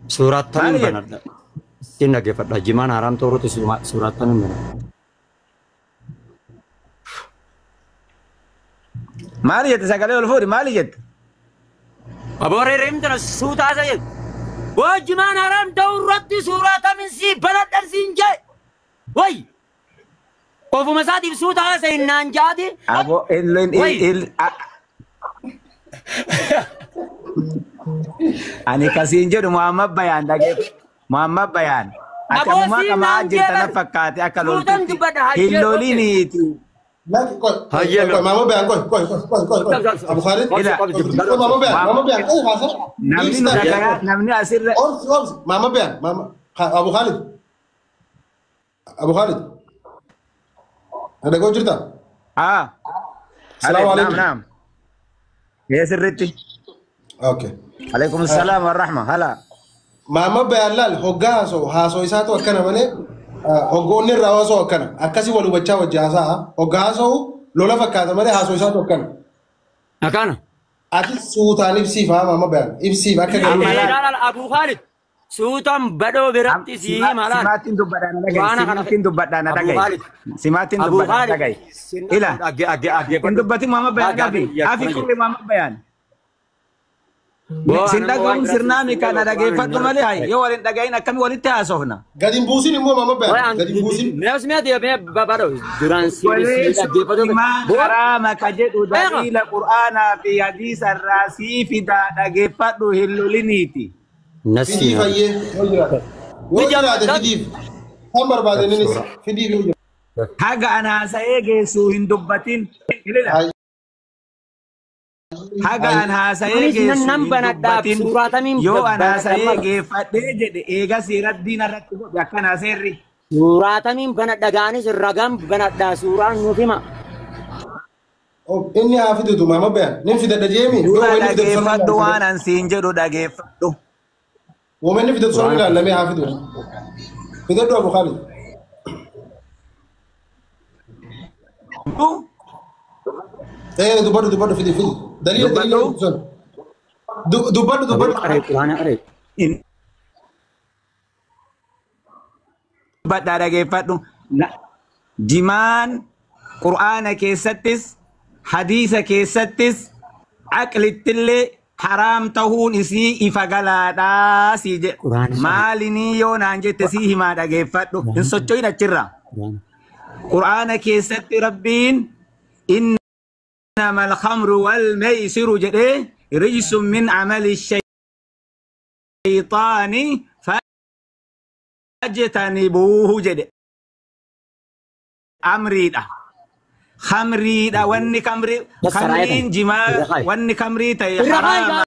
Suuraattaniin Maali jette? banadha. Sin dhaggeeffadha. Jimaan haraam ta'uutu suuraattaniin banadha. Maali jette sagalee ol fuudhi maali jette? Abooree reemtana suutaa isa jedhu. Boo jimaan haraam ta'uu irratti suuraatamin sii banadhan siin jee. Way! Ofuma isaatiif suutaa isa hinnaan jaati. Abo il Way! il ani kasiin jedhu Muhammad Bayaan dhageef Muhammad Bayaan ati Aboo ammumaa siin qamaa naan jirta jee na bar. fakkaate akka Suutan loltutti dubbadha hin hayyee oke. loliniiti. Laki qoy Hayyee qoy lol. Maama Bayaan qoy qoy qoy qoy qoy qoy Abu Khalid Ila qoy Maama Bayaan Maama Bayaan qoy haasa namni nu dhiibsi dhagayaa namni asirra obsi obsi Maama Bayaan Maama Abu Khalid Abu Khalid dhagoo jirta haa Salaamu alee naam alaikum naam ee sirritti okay alaikum salaam warahma hala Maama Bayaan laal hoggaa haasoo haasoo isaatu akkana malee hoggoonni irraa haasoo akkana akkasii wal hubachaa wajji haasa'a hoggaa haasoo lola fakkaata malee haasoo isaatu akkana Akkana. ati suutaan ibsiif haa Maama Bayaan ibsiif akka amma galii laal Laal Abu Khalid. Suutan badhoo biratti sii hima laal. Simaatiin dubbadhaa na dhagahi. Quraana kana Simaatiin dubbadhaa na Abu dhagahi. Khalid. Simaatiin Abu dubbadhaa na Khalid. dhagahi. Ila Dhagge dhagge hin dhaggeeffadhu. dubbatin Muhammad Bayaan Gaafii gafi. Afi akkana jedhe. kulli Muhammad Bayaan. Boo Sin anammoo waan dhagahuun biraa sirnaa sin mi kana dhagahu quraana hin dhageeffadhu malee jaalladhu. hayi yoo waliin dhagahin akkamii walitti haasofna. gadi hin buusin immoo Maama Way Bayaan an gadi hin buusin mees mee deemee babadho duraan si si Waleessu dhaggeeffatu jimaan boo haraama ka jedhu eega daliila qur'aanaa fi hadiisa irraa sii fidaa dhageeffadhu hin loliniiti. nasi fidiif hayyee yoo jiraate yoo jiraate fidiif kan barbaade innis fidiif yoo jiraate Haga an haasa'ee geessuu hin dubbatin. Ilila. Haga an haasa'ee anis nan geessu nan hin banadhaaf dubbatin. suuraatamiin Yoo an banadha haasa'ee mala geeffadhee jedhe eega seeraddiin irratti godhe akkan haaseerri. suuraatamiin banadha gaanis ragaan banadha suuraan nuuf hima inni haa fidutu Maama Bayaan nin fidadha jeemi yoo Dura inni fidatu sana dhageeffadhu waan an siin jedhu dhageeffadhu. Wooma inni fidatu sana quraana ilaallamee haa fidu fidadhu Abu Khalid ee dubbadhu dubbadhu fidi fidi daliila daliila Dubbadhu. sun dubbadhu aboo dubbadhu qaree quraana qaree Hin dubbadhaa dhageeffadhu. Jimaan qur'aana keessattis hadiisa keessattis aqlittillee haraam tahuun isii ifa galaadhaa sii jedhe. quraana qaree Maalinii yoo naan jette sii himaa dhageeffadhu. Hin socho'in achirraa. quraana Qur'aana keessatti rabbiin innama alkhamru wal meeysiru jedhee rijsun min amali shayxaani fajtanibuuhu jedhe amriidha. Khamriidha wanni fassaraayatan kamriin jimaa irra kaayi wanni kamrii ta'e irra kaayi haraama.